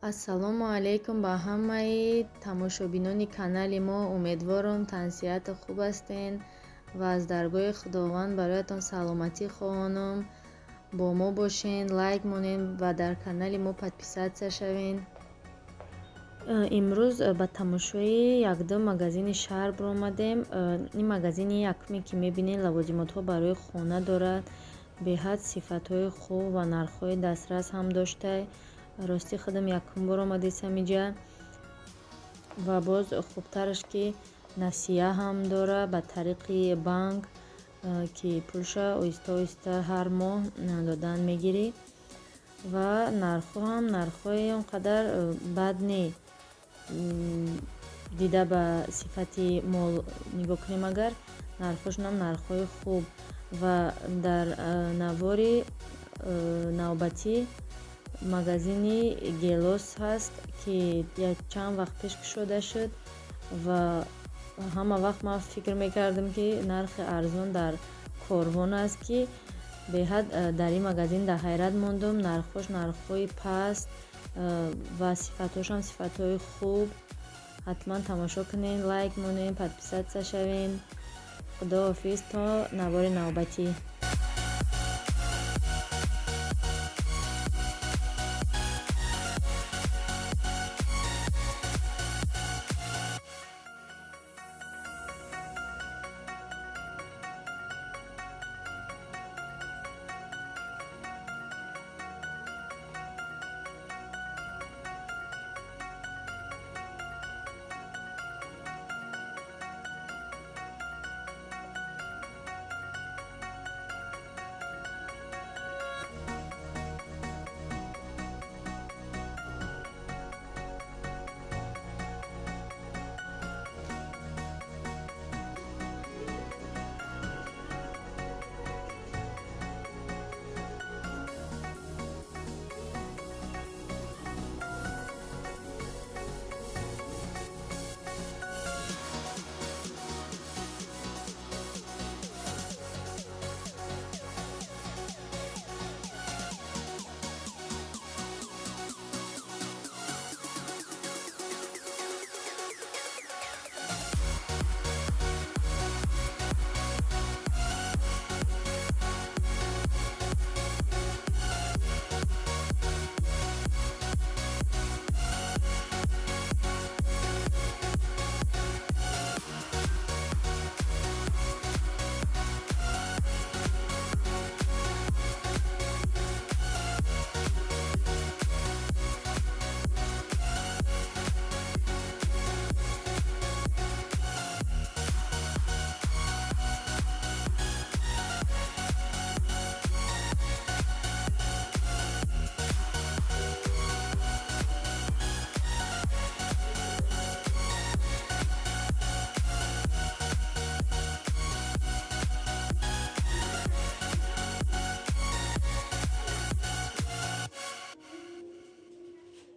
Ассалому алайкум ба ҳамаи тамошобинони канали мо. Умедворам, тансиҳату хуб ҳастен ва аз даргоҳи Худованд бароятон саломатӣ хоҳонам. Бо мо бошен, лайк монен ва дар канали мо подписаться шавен. Имрӯз ба тамошои якду магазини шаҳр баромадем. Ин магазини якуме, ки мебинед, лавозимотҳо барои хона дорад, беҳад сифатҳои хуб ва нархҳои дастрас ҳам дошта. Ростӣ, худам якум бор омадесам иҷа ва боз хубтараш, ки насия ҳам дора ба тариқи банк, ки пулша оҳиста оҳиста ҳар моҳ додан мегирӣ ва нархҳо ҳам нархҳои он қадар бад не. Дида ба сифати мол нигоҳ кунем агар, нархҳошонам нархҳои хуб. Ва дар навори навбатӣ магазини Гелос ҳаст, ки чанд вақт пеш кушода шуд ва ҳама вақт ман фикр мекардам, ки нархи арзон дар Корвон аст, ки беҳад дар ин магазин дар ҳайрат мондум. Нархҳош нархҳои паст ва сифатҳошам сифатҳои хуб. Ҳатман тамошо кунед, лайк монед, подписаться шавед. Худоҳофиз, то навори навбатӣ.